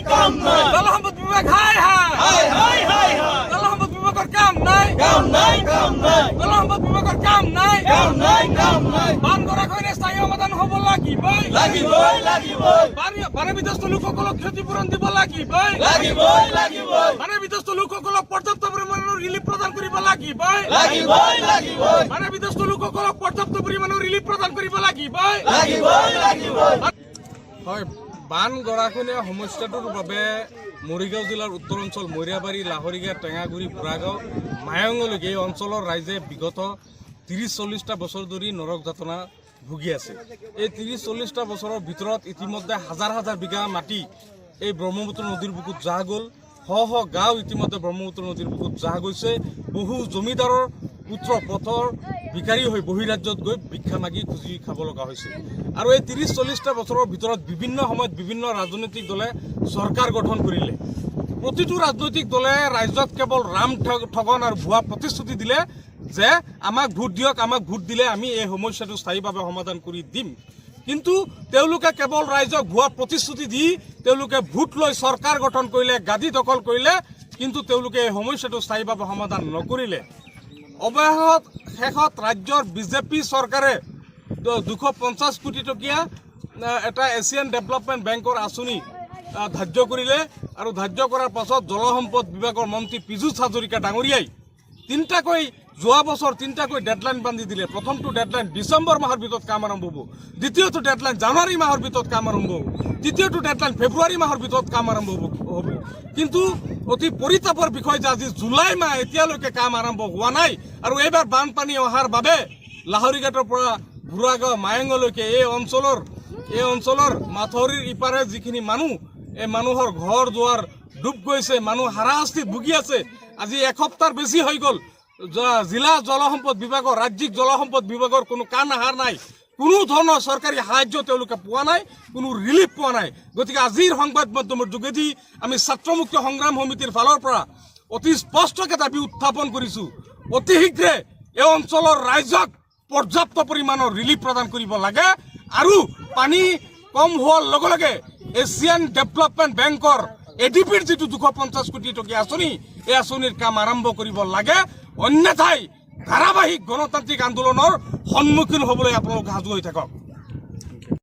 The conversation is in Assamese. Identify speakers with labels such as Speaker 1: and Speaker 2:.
Speaker 1: কাম নাই।
Speaker 2: জলসম্পদ বিভাগ হায় হায়।
Speaker 1: হায় হায় হায় হায়।
Speaker 2: জলসম্পদ বিভাগৰ কাম নাই।
Speaker 1: কাম নাই, কাম নাই।
Speaker 2: জলসম্পদ বিভাগৰ কাম নাই।
Speaker 1: কাম নাই, কাম নাই।
Speaker 2: বান গৰাখহনীয়া স্থায়ী সমাধান হ'ব লাগিবই।
Speaker 1: লাগিবই, লাগিবই।
Speaker 2: বানে বিধ্বস্ত লোকসকলক ক্ষতিপূৰণ দিব লাগিবই।
Speaker 1: লাগিবই, লাগিবই।
Speaker 2: বানে বিধ্বস্ত লোকসকলক পৰ্যাপ্ত পৰিমাণৰ ৰিলিফ প্ৰদান কৰিব লাগিবই।
Speaker 1: লাগিবই, লাগিবই।
Speaker 2: বানে বিধ্বস্ত লোকসকলক পৰ্যাপ্ত পৰিমাণৰ ৰিলিফ প্ৰদান কৰিব লাগিবই।
Speaker 1: লাগিবই, লাগিবই।
Speaker 3: হয়, বান গৰাখহনীয়া সমস্যাটোৰ বাবে মৰিগাঁও জিলাৰ উত্তৰ অঞ্চল মৈৰাবাৰী, লাহৰীঘাট, টেঙাগুৰি, বুঢ়াগাঁও, মায়ঙলৈকে এই অঞ্চলৰ ৰাইজে বিগত 30-40টা বছৰ ধৰি নৰক যাতনা ভুগি আছে। এই 30-40টা বছৰৰ ভিতৰত ইতিমধ্যে হাজাৰ হাজাৰ বিঘা মাটি এই ব্ৰহ্মপুত্ৰ নদীৰ বুকুত জাহ গ'ল। শ শ গাঁও ইতিমধ্যে ব্ৰহ্মপুত্ৰ নদীৰ বুকুত জাহ গৈছে। বহু জমিদাৰৰ পুত্ৰ পথৰ ভিকাৰী হৈ বহিৰাজ্যত গৈ ভিক্ষা মাগি খুজি খাব লগা হৈছে। আৰু এই 30-40টা বছৰৰ ভিতৰত বিভিন্ন সময়ত বিভিন্ন ৰাজনৈতিক দলে চৰকাৰ গঠন কৰিলে। প্ৰতিটো ৰাজনৈতিক দলে ৰাজ্যত কেৱল ৰাম ঠগন আৰু ভুৱা প্ৰতিশ্ৰুতি দিলে যে আমাক ভোট দিয়ক, আমাক ভোট দিলে আমি এই সমস্যাটো স্থায়ীভাৱে সমাধান কৰি দিম। কিন্তু তেওঁলোকে কেৱল ৰাইজক ভুৱা প্ৰতিশ্ৰুতি দি তেওঁলোকে ভোট লৈ চৰকাৰ গঠন কৰিলে, গাদী দখল কৰিলে, কিন্তু তেওঁলোকে এই সমস্যাটো স্থায়ীভাৱে সমাধান নকৰিলে। অৱশেষত শেষত ৰাজ্যৰ বিজেপি চৰকাৰে 250 কোটি টকীয়া এটা এছিয়ান ডেভেলপমেণ্ট বেংকৰ আঁচনি ধাৰ্য কৰিলে। আৰু ধাৰ্য কৰাৰ পাছত জলসম্পদ বিভাগৰ মন্ত্ৰী পীযুষ হাজৰিকা ডাঙৰীয়াই যোৱা বছৰ তিনিটাকৈ ডেডলাইন বান্ধি দিলে। প্ৰথমটো ডেডলাইন ডিচেম্বৰ মাহৰ ভিতৰত কাম আৰম্ভ হ'ব, দ্বিতীয়টো ডেডলাইন জানুৱাৰী মাহৰ ভিতৰত কাম আৰম্ভ হ'ব, তৃতীয়টো ডেডলাইন ফেব্ৰুৱাৰী মাহৰ ভিতৰত কাম আৰম্ভ হ'ব। কিন্তু অতি পৰিতাপৰ বিষয় যে আজি জুলাই মাহ, এতিয়ালৈকে কাম আৰম্ভ হোৱা নাই। আৰু এইবাৰ বানপানী অহাৰ বাবে লাহৰীঘাটৰ পৰা বুঢ়াগাঁও, মায়ঙলৈকে এই অঞ্চলৰ মাথাউৰিৰ ইপাৰে যিখিনি মানুহ, এই মানুহৰ ঘৰ দুৱাৰ ডুব গৈছে, মানুহ হাৰাশাস্তিত ভুগি আছে। আজি এসপ্তাহ বেছি হৈ গ'ল, জিলা জলসম্পদ বিভাগৰ, ৰাজ্যিক জলসম্পদ বিভাগৰ কোনো কাণ সাৰ নাই। কোনো ধৰণৰ চৰকাৰী সাহায্য তেওঁলোকে পোৱা নাই, কোনো ৰিলিফ পোৱা নাই। গতিকে আজিৰ সংবাদ মাধ্যমৰ যোগেদি আমি ছাত্ৰমুক্তি সংগ্ৰাম সমিতিৰ ফালৰ পৰা অতি স্পষ্টকৈ দাবী উত্থাপন কৰিছোঁ, অতি শীঘ্ৰে এই অঞ্চলৰ ৰাইজক পৰ্যাপ্ত পৰিমাণৰ ৰিলিফ প্ৰদান কৰিব লাগে আৰু পানী কম হোৱাৰ লগে লগে এছিয়ান ডেভেলপমেণ্ট বেংকৰ এডিবিৰ যিটো 250 কোটি টকীয়া আঁচনি, এই আঁচনিৰ কাম আৰম্ভ কৰিব লাগে। অন্যথাই ধাৰাবাহিক গণতান্ত্ৰিক আন্দোলনৰ সন্মুখীন হ'বলৈ আপোনালোক সাজু হৈ থাকক।